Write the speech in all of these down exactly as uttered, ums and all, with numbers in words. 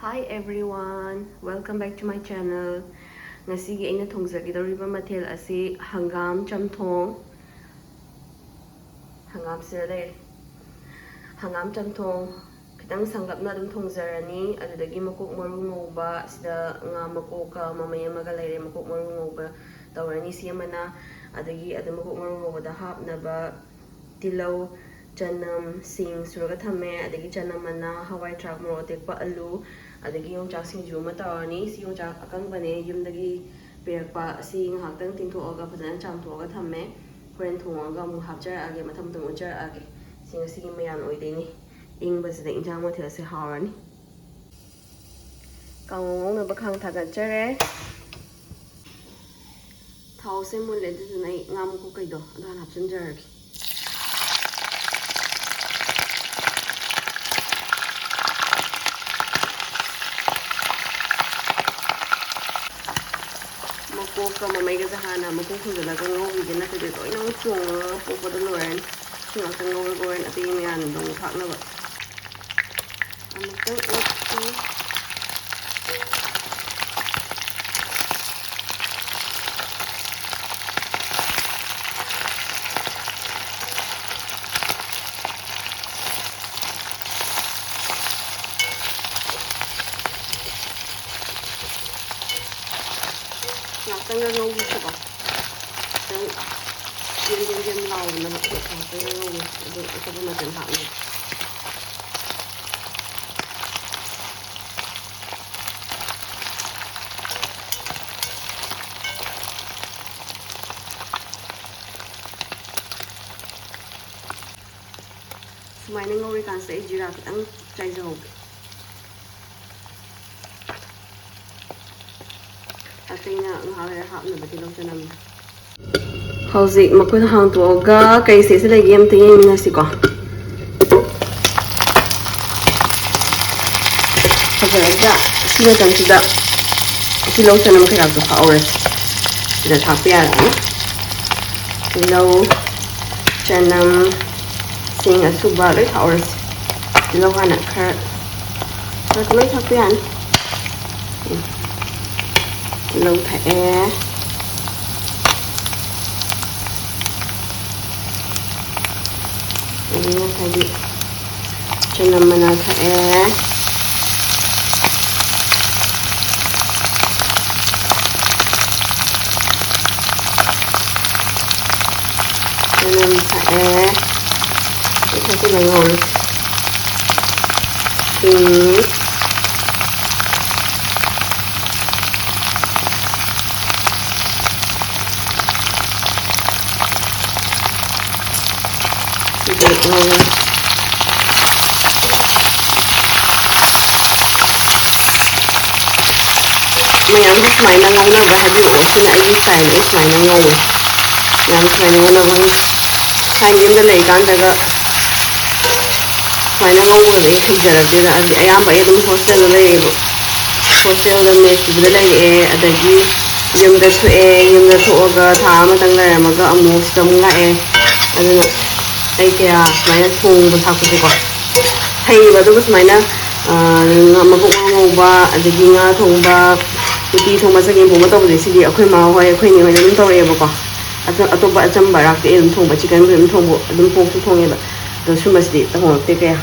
Hi everyone, welcome back to my channel. ꯉꯁꯤꯒꯤ ꯑꯩꯅ ꯊꯣꯡꯖꯒꯗꯧꯔꯤꯕ ꯃꯊꯦꯜ ꯑꯁꯤ ꯍꯪꯒꯥꯝ ꯆꯝꯊꯣꯡ꯫ ꯍꯪꯒꯥꯝꯁꯤꯗ ꯂꯩꯔꯦ꯫ ꯍꯪꯒꯥꯝ ꯆꯝꯊꯣꯡ ꯈꯤꯇꯪ ꯁꯪꯂꯞꯅ ꯑꯗꯨꯝ ꯊꯣꯡꯖꯔꯅꯤ꯫ ꯑꯗꯨꯗꯒꯤ ꯃꯀꯣꯛ ꯃꯔꯨ ꯉꯧꯕ, ꯁꯤꯗ ꯉꯥ ꯃꯀꯣꯛꯀ ꯃꯃꯩ ꯑꯃꯒ ꯂꯩꯔꯦ꯫ ꯃꯀꯣꯛ ꯃꯔꯨ ꯉꯧꯕ ꯇꯧꯔꯅꯤ ꯁꯤ ꯑꯃꯅ꯫ ꯑꯗꯒꯤ ꯑꯗꯨ ꯃꯀꯣꯛ ꯃꯔꯨ ꯉꯧꯕꯗ ꯍꯥꯞꯅꯕ ꯇꯤꯜꯍꯧ, ꯆꯅꯝ, ꯁꯤꯡ ꯁꯨꯔꯒ ꯊꯝꯃꯦ꯫ ꯑꯗꯒꯤ ꯆꯅꯝ ꯃꯅꯥ, ꯍꯋꯥꯏ ꯊ꯭ꯔꯥꯛ, ꯃꯣꯔꯣꯛ ꯑꯇꯦꯛꯄ, ꯑꯂꯨ, ꯑꯗꯒꯤ ꯌꯣꯡꯆꯥꯛ ꯁꯤꯡꯖꯨ ꯑꯃ ꯇꯧꯔꯅꯤ꯫ ꯁꯤ ꯌꯣꯡꯆꯥꯛ ꯑꯀꯪꯕꯅꯦ, ꯌꯨꯝꯗꯒꯤ ꯄꯤꯔꯛꯄ꯫ ꯑꯁꯤ ꯉꯥꯏꯍꯥꯛꯇꯪ ꯇꯤꯡꯊꯣꯛꯑꯒ ꯐꯖꯅ ꯆꯥꯝꯊꯣꯛꯑꯒ ꯊꯝꯃꯦ꯫ ꯍꯣꯔꯦꯟ ꯊꯣꯡꯉꯒ ꯑꯃꯨꯛ ꯍꯥꯞꯆꯔꯛꯑꯒꯦ, ꯃꯊꯪ ꯃꯊꯪ ꯎꯠꯆꯔꯛꯑꯒꯦ꯫ ꯁꯤ ꯉꯁꯤꯒꯤ ꯃꯌꯥꯟ ꯑꯣꯏꯗꯣꯏꯅꯤ꯫ ꯏꯪꯕꯁꯤꯗ ꯏꯟꯖꯥꯡ ꯃꯊꯦꯜꯁꯦ ꯍꯥꯎꯔꯅꯤ꯫ ꯀꯥꯡꯉꯧ ꯉꯧꯅꯕ ꯈꯥꯡ ꯊꯥꯒꯠꯆꯔꯦ꯫ ꯊꯥꯎꯁꯦ ꯃꯨꯜꯂꯦ, ꯑꯗꯨꯗꯨꯅ ꯑꯩ ꯉꯥ ꯃꯀꯨ ꯀꯩꯗꯣ ꯑꯗꯨ ꯍꯥꯟꯅ ꯍꯥꯞꯆꯤꯟꯖꯔꯒꯦ꯫ ꯃꯀꯣꯛꯀ ꯃꯃꯩꯒꯁꯦ ꯍꯥꯟꯅ ꯃꯀꯨ ꯈꯨꯝꯖꯤꯜꯂꯒ ꯉꯧꯈꯤꯒꯦ, ꯅꯠꯇ꯭ꯔꯗꯤ ꯂꯣꯏꯅꯃꯛ ꯆꯣꯡꯉꯒ ꯄꯣꯛꯄꯗ ꯂꯣꯏꯔꯅꯤ꯫ ꯁꯤ ꯉꯥꯛꯇꯪ ꯉꯧꯔꯒ ꯍꯣꯔꯦꯟ ꯑꯇꯩ ꯃꯌꯥꯝꯗꯣ ꯑꯃꯨꯛ ꯊꯥꯛꯅꯕ꯫ ꯑꯃꯨꯛꯇꯪ ꯑꯣꯠꯁꯤ꯫ ꯉꯥꯛꯇꯪꯒ ꯉꯧꯈꯤꯁꯤꯀꯣ꯫ ꯈꯤꯇꯪ ꯌꯦꯝ ꯌꯦꯝ ꯌꯦꯝ ꯂꯥꯎꯅꯕ ꯉꯥꯛꯇꯪꯒ ꯉꯧꯈꯤꯁꯤ꯫ ꯑꯗꯨ ꯑꯇꯣꯞꯄ ꯃꯆꯜ ꯍꯥꯞꯅꯕ꯫ ꯁꯨꯃꯥꯏꯅ ꯉꯧꯔꯤꯀꯥꯟꯁꯤꯗ ꯑꯩ ꯖꯤꯔꯥ ꯈꯤꯇꯪ ꯆꯥꯏꯖꯍꯧꯒꯦ꯫ ꯑꯇꯩꯅ ꯉꯥꯏꯍꯥꯛ ꯂꯩꯔ ꯍꯥꯞꯅꯕ ꯇꯤꯜꯍꯧ ꯆꯅꯝ꯫ ꯍꯧꯖꯤꯛ ꯃꯈꯨꯠ ꯍꯥꯡꯗꯣꯛꯑꯒ ꯀꯩ ꯁꯦꯠꯁꯦ ꯂꯩꯒꯦ ꯑꯝꯇ ꯌꯦꯡꯃꯤꯟꯅꯁꯤꯀꯣ꯫ ꯐꯖꯔꯗ꯭ꯔꯥ? ꯁꯤ ꯃꯇꯝꯁꯤꯗ ꯇꯤꯜꯍꯧ ꯆꯅꯝ ꯀꯩꯀꯥꯁꯨ ꯊꯥꯛꯍꯧꯔꯁꯤ꯫ ꯁꯤꯗ ꯊꯥꯛꯄ ꯌꯥꯔꯅꯤ꯫ ꯇꯤꯜꯍꯧ, ꯆꯅꯝ, ꯆꯦꯡ ꯑꯁꯨꯕ ꯂꯣꯏ ꯊꯥꯛꯍꯧꯔꯁꯤ꯫ ꯇꯤꯜꯍꯧ ꯍꯥꯟꯅ ꯈꯔ ꯂꯣꯏ ꯊꯥꯛꯄ ꯌꯥꯅꯤ꯫ ꯎꯝ꯫ ꯇꯤꯜꯍꯧ ꯊꯥꯛꯑꯦ꯫ ꯑꯗꯩ ꯉꯁꯥꯏꯒꯤ ꯆꯅꯝ ꯃꯅꯥ ꯊꯥꯛꯑꯦ꯫ ꯆꯅꯝ ꯊꯥꯛꯑꯦ꯫ ꯂꯣꯏ ꯊꯥꯛꯆꯤꯜꯂ ꯉꯧꯔꯦ꯫ ꯁꯤꯡ꯫ ꯁꯤꯗ ꯉꯧꯔꯦ꯫ ꯃꯌꯥꯝꯁꯨ ꯁꯨꯃꯥꯏꯅ ꯉꯧꯅꯕ ꯍꯥꯏꯕꯤꯔꯛꯑꯣ꯫ ꯁꯤꯅ ꯑꯩꯒꯤ ꯁ꯭ꯇꯥꯏꯜꯅꯤ, ꯑꯩ ꯁꯨꯃꯥꯏꯅ ꯉꯧꯋꯦ꯫ ꯃꯌꯥꯝ ꯁꯨꯃꯥꯏꯅ ꯉꯧꯅꯕ ꯍꯧ-, ꯊꯥꯏꯅ ꯌꯨꯝꯗ ꯂꯩꯔꯤꯀꯥꯟꯗꯒ ꯁꯨꯃꯥꯏꯅ ꯉꯧꯕꯒꯗꯣ ꯑꯩ ꯍꯩꯖꯔꯛꯇꯦꯗ꯫ ꯑꯗꯨꯗꯤ ꯑꯌꯥꯝꯕ ꯑꯩ ꯑꯗꯨꯝ ꯍꯣꯁꯇꯦꯜꯗ ꯂꯩꯔꯦꯕ꯫ ꯍꯣꯁꯇꯦꯜꯗ ꯃꯦꯁ ꯄꯤꯕꯗ ꯂꯩꯔꯛꯑꯦ, ꯑꯗꯒꯤ ꯌꯨꯝꯗ ꯊꯣꯛꯑꯦ, ꯌꯨꯝꯗ ꯊꯣꯛꯑꯒ ꯊꯥ ꯑꯃꯇꯪ ꯂꯩꯔꯝꯃꯒ ꯑꯃꯨꯛ ꯁꯤꯗ ꯑꯃꯨꯛ ꯂꯥꯛꯑꯦ꯫ ꯑꯗꯨꯅ ꯑꯩ ꯀꯌꯥ ꯁꯨꯃꯥꯏꯅ ꯊꯣꯡꯕ ꯊꯥꯛꯄꯁꯦꯀꯣ ꯍꯩꯌꯦꯕ꯫ ꯑꯗꯨꯒ ꯁꯨꯃꯥꯏꯅ, ꯑ, ꯉ-, ꯃꯀꯣꯛ ꯃꯔꯨ ꯉꯧꯕ, ꯑꯗꯒꯤ ꯉꯥ ꯊꯣꯡꯕ, ꯎꯇꯤ ꯊꯣꯡꯕ, ꯆꯒꯦꯝ ꯄꯣꯝꯕ ꯇꯧꯕꯁꯦ ꯁꯤꯗꯤ ꯑꯩꯈꯣꯏ ꯃꯥ ꯍꯣꯏ, ꯑꯩꯈꯣꯏ ꯏꯅꯦ ꯍꯣꯏꯅ ꯑꯗꯨꯝ ꯇꯧꯔꯛꯑꯦꯕꯀꯣ꯫ ꯑꯗꯣ ꯑꯇꯣꯞꯄ ꯑꯆꯝꯕ ꯑꯔꯥꯛꯇꯤ ꯑꯩ ꯑꯗꯨꯝ ꯊꯣꯡꯕ, ꯆꯤꯛꯀꯟꯁꯨ ꯑꯗꯨꯝ ꯊꯣꯡꯕ, ꯑꯗꯨꯝ ꯄꯣꯛꯁꯨ ꯊꯣꯡꯉꯦꯕ꯫ ꯑꯗꯣ ꯁꯨꯝꯕꯁꯤꯗꯤ ꯇꯧꯍꯧꯔꯛꯇꯦ ꯀꯌꯥ꯫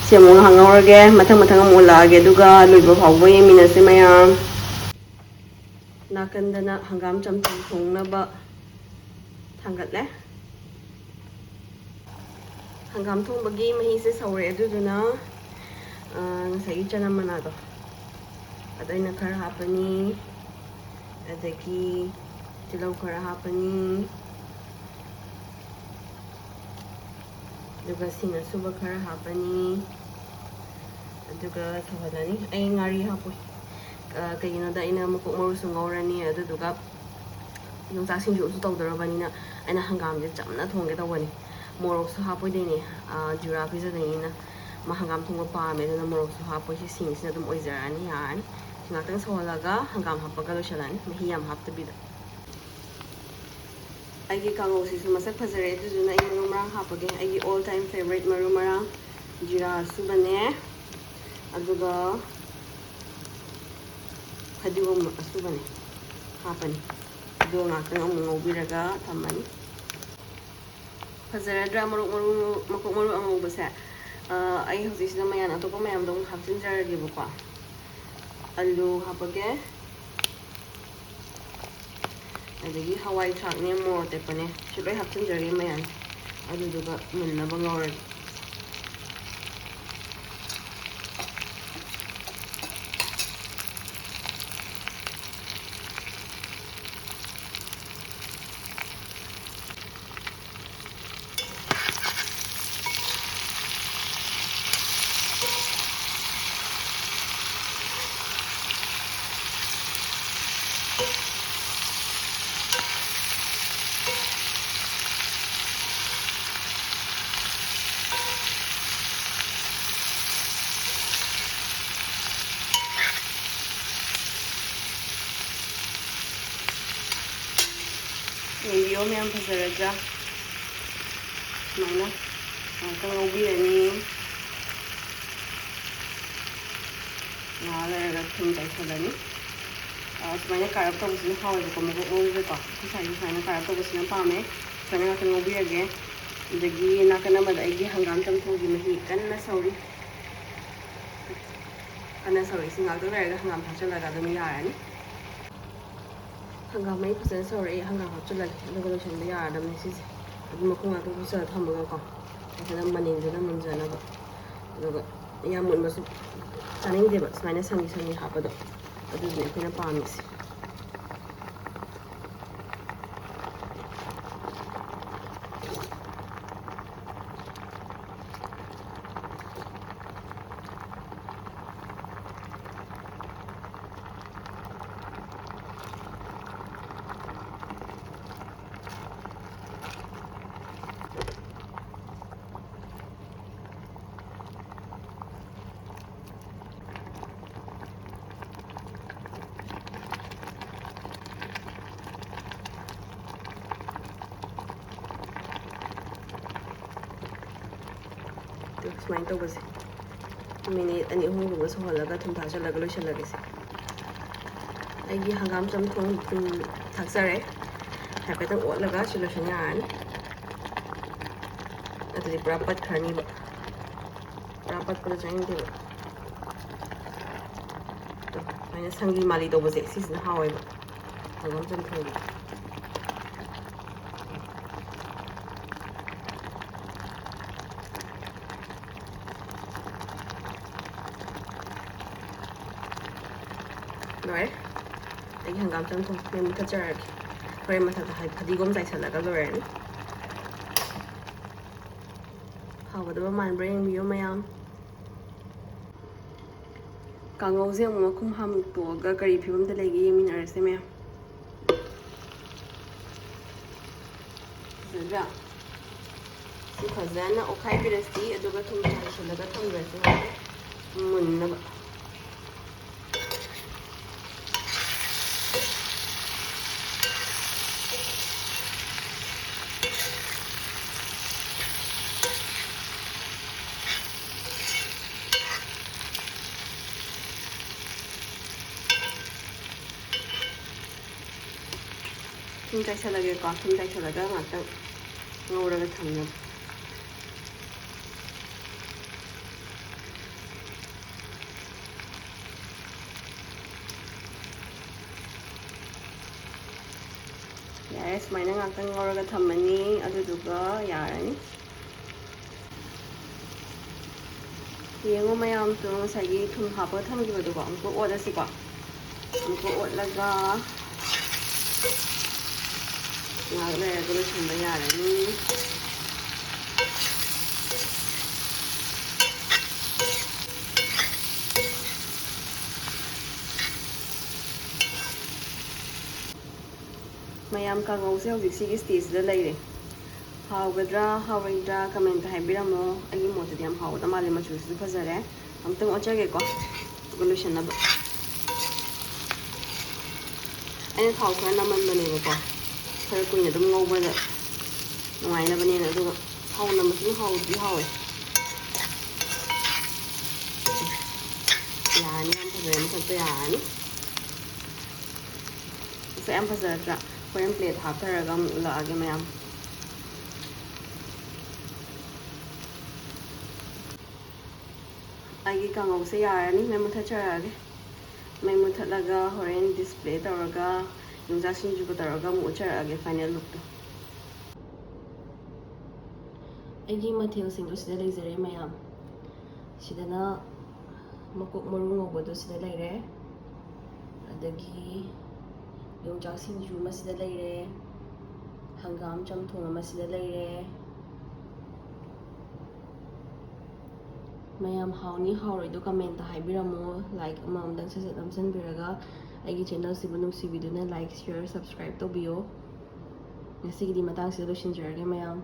ꯁꯤ ꯑꯃꯨꯛ ꯉꯥꯏꯍꯥꯛ ꯉꯧꯔꯒꯦ, ꯃꯊꯪ ꯃꯊꯪ ꯑꯃꯨꯛ ꯑꯣꯜꯂꯛꯑꯒꯦ, ꯑꯗꯨꯒ ꯂꯣꯏꯕ ꯐꯥꯎꯕ ꯌꯦꯡꯃꯤꯟꯅꯁꯦ ꯃꯌꯥꯝ꯫ ꯅꯥꯀꯟꯗꯅ ꯍꯪꯒꯥꯝ ꯆꯝꯊꯣꯡ ꯊꯣꯡꯅꯕ ꯊꯥꯡꯒꯠꯂꯦ꯫ ꯍꯪꯒꯥꯝ ꯊꯣꯡꯕꯒꯤ ꯃꯍꯤꯁꯦ ꯁꯧꯔꯦ, ꯑꯗꯨꯗꯨꯅ, ꯑ, ꯉꯁꯥꯏꯒꯤ ꯆꯅꯝ ꯃꯅꯥꯗꯣ ꯑꯗꯨ ꯑꯩꯅ ꯈꯔ ꯍꯥꯞꯄꯅꯤ, ꯑꯗꯒꯤ ꯇꯤꯜꯍꯧ ꯈꯔ ꯍꯥꯞꯄꯅꯤ, ꯑꯗꯨꯒ ꯁꯤꯡ ꯑꯁꯨꯕ ꯈꯔ ꯍꯥꯞꯄꯅꯤ, ꯑꯗꯨꯒ ꯁꯧꯍꯜꯂꯅꯤ꯫ ꯑꯩ ꯉꯥꯔꯤ ꯍꯥꯞꯄꯣꯏ꯫ ꯑ, ꯀꯩꯒꯤꯅꯣꯗ ꯑꯩꯅ ꯃꯀꯣꯛ ꯃꯔꯨꯁꯨ ꯉꯧꯔꯅꯤ, ꯑꯗꯨꯗꯨꯒ ꯌꯣꯡꯆꯥꯛ ꯁꯤꯡꯖꯨꯁꯨ ꯇꯧꯗꯣꯔꯕꯅꯤꯅ ꯑꯩꯅ ꯍꯪꯒꯥꯝꯁꯦ ꯆꯝꯅ ꯊꯣꯡꯒꯦ ꯇꯧꯕꯅꯤ꯫ ꯃꯣꯔꯣꯛꯁꯨ ꯍꯥꯞꯄꯣꯏꯗꯣꯏꯅꯦ, ꯑ, ꯖꯨꯔꯥ ꯄꯤꯖꯗꯣꯏꯅꯤꯅ꯫ ꯃꯥ ꯍꯪꯒꯥꯝ ꯊꯣꯡꯕ ꯄꯥꯝꯃꯦ, ꯑꯗꯨꯅ ꯃꯣꯔꯣꯛꯁꯨ ꯍꯥꯞꯄꯣꯏ꯫ ꯁꯤ ꯁꯤꯡꯁꯤꯅ ꯑꯗꯨꯝ ꯑꯣꯏꯖꯔꯛꯑꯅꯤ, ꯌꯥꯔꯅꯤ꯫ ꯁꯤ ꯉꯥꯛꯇꯪ ꯁꯧꯍꯜꯂꯒ ꯍꯪꯒꯥꯝ ꯍꯥꯞꯄꯒ ꯂꯣꯏꯁꯤꯜꯂꯅꯤ, ꯃꯍꯤ ꯌꯥꯝ ꯍꯥꯞꯇꯕꯤꯗ꯫ ꯑꯩꯒꯤ ꯀꯥꯡꯉꯧꯁꯤꯁꯨ ꯃꯁꯛ ꯐꯖꯔꯦ, ꯑꯗꯨꯗꯨꯅ ꯑꯩ ꯃꯔꯨ ꯃꯔꯥꯡ ꯍꯥꯞꯄꯒꯦ꯫ ꯑꯩꯒꯤ all time favourite ꯃꯔꯨ ꯃꯔꯥꯡ, ꯖꯤꯔꯥ ꯑꯁꯨꯕꯅꯦ, ꯑꯗꯨꯒ ꯐꯗꯤꯒꯣꯝ ꯑꯁꯨꯕꯅꯦ ꯍꯥꯞꯄꯅꯤ꯫ ꯑꯗꯨꯒ ꯉꯥꯛꯇꯪ ꯑꯃꯨꯛ ꯉꯧꯕꯤꯔꯒ ꯊꯝꯃꯅꯤ꯫ ꯐꯖꯔꯗ꯭ꯔꯥ ꯃꯔꯣꯛ ꯃꯔꯨ, ꯃꯀꯣꯛ ꯃꯔꯨ ꯑꯉꯧꯕꯁꯦ? ꯑ, ꯑꯩ ꯍꯧꯖꯤꯛꯁꯤꯗ ꯃꯌꯥꯟ ꯑꯇꯣꯞꯄ ꯃꯌꯥꯝꯗꯣ ꯑꯃꯨꯛ ꯍꯥꯞꯆꯤꯟꯖꯔꯒꯦꯕꯀꯣ꯫ ꯑꯂꯨ ꯍꯥꯞꯄꯒꯦ, ꯑꯗꯒꯤ ꯍꯋꯥꯏ ꯊ꯭ꯔꯥꯛꯅꯦ, ꯃꯣꯔꯣꯛ ꯑꯇꯦꯛꯄꯅꯦ, ꯁꯤ ꯂꯣꯏ ꯍꯥꯞꯆꯤꯟꯖꯔꯒꯦ ꯃꯌꯥꯟ, ꯑꯗꯨꯗꯨꯒ ꯃꯨꯟꯅꯕ ꯉꯧꯔꯒꯦ꯫ ꯌꯦꯡꯕꯤꯌꯣ ꯃꯌꯥꯝ, ꯐꯖꯔꯗ꯭ꯔꯥ? ꯁꯨꯃꯥꯏꯅ ꯉꯥꯛꯇꯪ ꯉꯧꯕꯤꯔꯅꯤ꯫ ꯉꯥꯏꯍꯥꯛ ꯂꯩꯔꯒ ꯊꯨꯝ ꯆꯥꯏꯁꯤꯜꯂꯅꯤ꯫ ꯑ, ꯁꯨꯃꯥꯏꯅ ꯀꯥꯔꯞ ꯇꯧꯕꯁꯤꯅ ꯍꯥꯎꯋꯦꯕꯀꯣ, ꯃꯀꯣꯛ ꯃꯔꯨꯁꯦꯀꯣ꯫ ꯑꯩꯈꯣꯏ ꯁ꯭ꯋꯥꯏꯗ ꯁꯨꯃꯥꯏꯅ ꯀꯥꯔꯞ ꯇꯧꯕꯁꯤꯅ ꯄꯥꯝꯃꯦ꯫ ꯁꯨꯃꯥꯏꯅ ꯉꯥꯛꯇꯪ ꯉꯧꯕꯤꯔꯒꯦ꯫ ꯑꯗꯒꯤ ꯅꯥꯀꯟ ꯑꯃꯗ ꯑꯩꯒꯤ ꯍꯪꯒꯥꯝ ꯆꯝꯊꯣꯡꯒꯤ ꯃꯍꯤ ꯀꯟꯅ ꯁꯧꯔꯤ꯫ ꯀꯟꯅ ꯁꯧꯔꯤ꯫ ꯁꯤ ꯉꯥꯛꯇꯪ ꯂꯩꯔꯒ ꯍꯪꯒꯥꯝ ꯊꯥꯛꯆꯜꯂꯒ ꯑꯗꯨꯝ ꯌꯥꯔꯅꯤ꯫ ꯍꯪꯒꯥꯝ ꯃꯍꯤ ꯐꯖꯅ ꯁꯧꯔꯛꯑꯦ꯫ ꯍꯪꯒꯥꯝ ꯍꯥꯞꯆꯤꯜꯂꯒꯦ, ꯑꯗꯨꯒ ꯂꯣꯏꯁꯤꯟꯕ ꯌꯥꯔꯗꯕꯅꯦ ꯁꯤꯁꯦ꯫ ꯑꯗꯨꯝ ꯃꯈꯨꯝ ꯉꯥꯛꯇꯪ ꯀꯨꯞꯁꯜꯂ ꯊꯝꯃꯒꯀꯣ, ꯐꯖꯅ ꯃꯅꯤꯟꯗꯨꯅ ꯃꯨꯟꯖꯅꯕ꯫ ꯑꯗꯨꯒ ꯌꯥꯝ ꯃꯨꯟꯕꯁꯨ ꯆꯥꯅꯤꯡꯗꯦꯕ, ꯁꯨꯃꯥꯏꯅ ꯁꯪꯂꯤ ꯁꯪꯂꯤ ꯍꯥꯞꯄꯗꯣ, ꯑꯗꯨꯗꯨꯅꯦ ꯑꯩꯈꯣꯏꯅ ꯄꯥꯝꯃꯤꯁꯦ꯫ ꯑꯗꯨ ꯁꯨꯃꯥꯏꯅ ꯇꯧꯕꯁꯦ꯫ ꯃꯤꯅꯤꯠ ꯑꯅꯤ ꯑꯍꯨꯝꯒꯨꯝꯕ ꯁꯧꯍꯜꯂꯒ ꯊꯨꯝ ꯊꯥꯛꯆꯜꯂꯒ ꯂꯣꯏꯁꯤꯜꯂꯒꯦꯁꯦ꯫ ꯑꯩꯒꯤ ꯍꯪꯒꯥꯝ ꯆꯝꯊꯣꯡ ꯊꯨꯝ ꯊꯥꯛꯆꯔꯦ꯫ ꯍꯥꯏꯐꯦꯠꯇꯪ ꯑꯣꯠꯂꯒ ꯁꯤ ꯂꯣꯏꯁꯤꯟ ꯌꯥꯔꯅꯤ꯫ ꯑꯗꯨꯗꯤ ꯄꯨꯔꯥ ꯄꯠꯈ꯭ꯔꯅꯤꯕ꯫ ꯄꯨꯔꯥ ꯄꯠꯄꯗꯣ ꯆꯥꯅꯤꯡꯗꯦꯕ꯫ ꯑꯗꯣ ꯁꯨꯃꯥꯏꯅ ꯁꯪꯂꯤ ꯃꯥꯂꯤ ꯇꯧꯕꯁꯦ ꯁꯤꯁꯤꯅ ꯍꯥꯎꯋꯦꯕ ꯍꯪꯒꯥꯝ ꯆꯝꯊꯣꯡꯗꯤ꯫ ꯂꯣꯏꯔꯦ꯫ ꯑꯩꯒꯤ ꯍꯪꯒꯥꯝ ꯆꯝꯊꯣꯡ ꯃꯩ ꯃꯨꯊꯠꯆꯔꯒꯦ꯫ ꯍꯣꯔꯦꯟ ꯃꯊꯛꯇ ꯍꯥꯏ ꯐꯗꯤꯒꯣꯝ ꯆꯥꯏꯁꯜꯂꯒ ꯂꯣꯏꯔꯅꯤ꯫ ꯍꯥꯎꯒꯗꯕ ꯃꯥꯟꯕ꯭ꯔꯥ ꯌꯦꯡꯕꯤꯌꯨ ꯃꯌꯥꯝ꯫ ꯀꯥꯡꯉꯧꯁꯦ ꯑꯃꯨꯛ ꯃꯈꯨꯝ ꯍꯥꯡꯗꯣꯛꯑꯒ ꯀꯔꯤ ꯐꯤꯕꯝꯗ ꯂꯩꯒꯦ ꯌꯦꯡꯃꯤꯟꯅꯔꯁꯦ ꯃꯌꯥꯝ꯫ ꯐꯖꯗ꯭ꯔꯥ? ꯁꯤ ꯐꯖꯅ ꯑꯣꯠꯈꯥꯏꯕꯤꯔꯁꯤ, ꯑꯗꯨꯒ ꯊꯨꯝ ꯆꯥꯏꯁꯤꯜꯂꯒ ꯊꯝꯈ꯭ꯔꯁꯤ ꯍꯧꯖꯤꯛ ꯃꯨꯟꯅꯕ꯫ ꯊꯨꯝ ꯆꯥꯏꯁꯜꯂꯒꯦꯀꯣ꯫ ꯊꯨꯝ ꯆꯥꯏꯁꯜꯂꯒ ꯉꯥꯛꯇꯪ ꯉꯧꯔꯒ ꯊꯝꯅꯕ꯫ ꯌꯥꯔꯦ, ꯁꯨꯃꯥꯏꯅ ꯉꯥꯛꯇꯪ ꯉꯧꯔꯒ ꯊꯝꯃꯅꯤ꯫ ꯑꯗꯨꯗꯨꯒ ꯌꯥꯔꯅꯤ꯫ ꯌꯦꯡꯉꯣ ꯃꯌꯥꯝ, ꯇꯣ ꯉꯁꯥꯏꯒꯤ ꯊꯨꯝ ꯍꯥꯞꯄꯒ ꯊꯝꯈꯤꯕꯗꯨꯀꯣ, ꯑꯃꯨꯛꯀ ꯑꯣꯠꯂꯁꯤꯀꯣ꯫ ꯑꯃꯨꯛꯀ ꯑꯣꯠꯂꯒ ꯉꯥꯏꯍꯥꯛ ꯂꯩꯔꯒ ꯂꯣꯏꯁꯤꯟꯕ ꯌꯥꯔꯅꯤ꯫ ꯃꯌꯥꯝ, ꯀꯥꯡꯉꯧꯁꯦ ꯍꯧꯖꯤꯛ ꯁꯤꯒꯤ stage ꯁꯤꯗ ꯂꯩꯔꯦ꯫ ꯍꯥꯎꯒꯗ꯭ꯔꯥ ꯍꯥꯎꯔꯣꯏꯗ꯭ꯔꯥ comment ꯇ ꯍꯥꯏꯕꯤꯔꯝꯃꯣ꯫ ꯑꯩꯒꯤ ꯃꯣꯠꯇꯗꯤ ꯌꯥꯝ ꯍꯥꯎꯒꯗꯕ ꯃꯥꯜꯂꯦ, ꯃꯆꯨꯁꯤꯁꯨ ꯐꯖꯔꯦ꯫ ꯑꯃꯨꯛꯇꯪ ꯑꯣꯠꯆꯒꯦꯀꯣ, ꯑꯗꯨꯒ ꯂꯣꯏꯁꯟꯅꯕ꯫ ꯑꯩꯅ ꯊꯥꯎ ꯈꯔ ꯅꯝꯃꯟꯕꯅꯦꯕꯀꯣ, ꯈꯔ ꯀꯨꯏꯅ ꯑꯗꯨꯝ ꯉꯧꯕꯗ ꯅꯨꯡꯉꯥꯏꯅꯕꯅꯦꯅ꯫ ꯑꯗꯨꯒ ꯊꯥꯎ ꯅꯝꯕꯁꯤꯅ ꯍꯥꯎꯗꯤ ꯍꯥꯎꯋꯦ꯫ ꯌꯥꯔꯅꯤ, ꯌꯥꯝ ꯐꯖꯔꯦ, ꯃꯁꯛꯇꯣ ꯌꯥꯔꯅꯤ꯫ ꯃꯁꯛ ꯌꯥꯝ ꯐꯖꯔꯗ꯭ꯔꯥ? ꯍꯣꯔꯦꯟ ꯄ꯭ꯂꯦꯠ ꯍꯥꯞꯊꯔꯒ ꯑꯃꯨꯛ ꯎꯠꯂꯛꯑꯒꯦ ꯃꯌꯥꯝ꯫ ꯑꯩꯒꯤ ꯀꯥꯡꯉꯧꯁꯦ ꯌꯥꯔꯅꯤ, ꯃꯩ ꯃꯨꯊꯠꯆꯔꯛꯑꯒꯦ꯫ ꯃꯩ ꯃꯨꯊꯠꯂꯒ ꯍꯣꯔꯦꯟ ꯗꯤꯁꯄ꯭ꯂꯦ ꯇꯧꯔꯒ ꯌꯣꯡꯆꯥꯛ ꯁꯤꯡꯖꯨꯒ ꯇꯧꯔꯒ ꯑꯃꯨꯛ ꯎꯠꯆꯔꯛꯑꯒꯦ ꯐꯥꯏꯅꯦꯜ ꯂꯨꯛꯇꯣ꯫ ꯑꯩꯒꯤ ꯃꯊꯦꯜꯁꯤꯡꯗꯣ ꯁꯤꯗ ꯂꯩꯖꯔꯦ ꯃꯌꯥꯝ꯫ ꯁꯤꯗꯅ ꯃꯀꯣꯛ ꯃꯔꯨ ꯉꯧꯕꯗꯣ ꯁꯤꯗ ꯂꯩꯔꯦ, ꯑꯗꯒꯤ ꯌꯣꯡꯆꯥꯛ ꯁꯤꯡꯖꯨ ꯑꯃ ꯁꯤꯗ ꯂꯩꯔꯦ, ꯍꯪꯒꯥꯝ ꯆꯝꯊꯣꯡ ꯑꯃ ꯁꯤꯗ ꯂꯩꯔꯦ꯫ ꯃꯌꯥꯝ ꯍꯥꯎꯅꯤ ꯍꯥꯎꯔꯣꯏꯗꯣ ꯀꯃꯦꯟꯇ ꯍꯥꯏꯕꯤꯔꯝꯃꯣ꯫ ꯂꯥꯏꯛ ꯑꯃꯃꯝꯗꯪ ꯁꯠ ꯁꯠ ꯅꯝꯁꯤꯟꯕꯤꯔꯒ ꯑꯩꯒꯤ ꯆꯦꯅꯦꯜꯁꯤꯕꯨ ꯅꯨꯡꯁꯤꯕꯤꯗꯨꯅ ꯂꯥꯏꯛ, ꯁꯤꯌꯔ, ꯁꯕꯁꯀ꯭ꯔꯥꯏꯕ ꯇꯧꯕꯤꯌꯣ꯫ ꯉꯁꯤꯒꯤꯗꯤ ꯃꯇꯥꯡꯁꯤꯗ ꯂꯣꯏꯁꯤꯟꯖꯔꯒꯦ ꯃꯌꯥꯝ꯫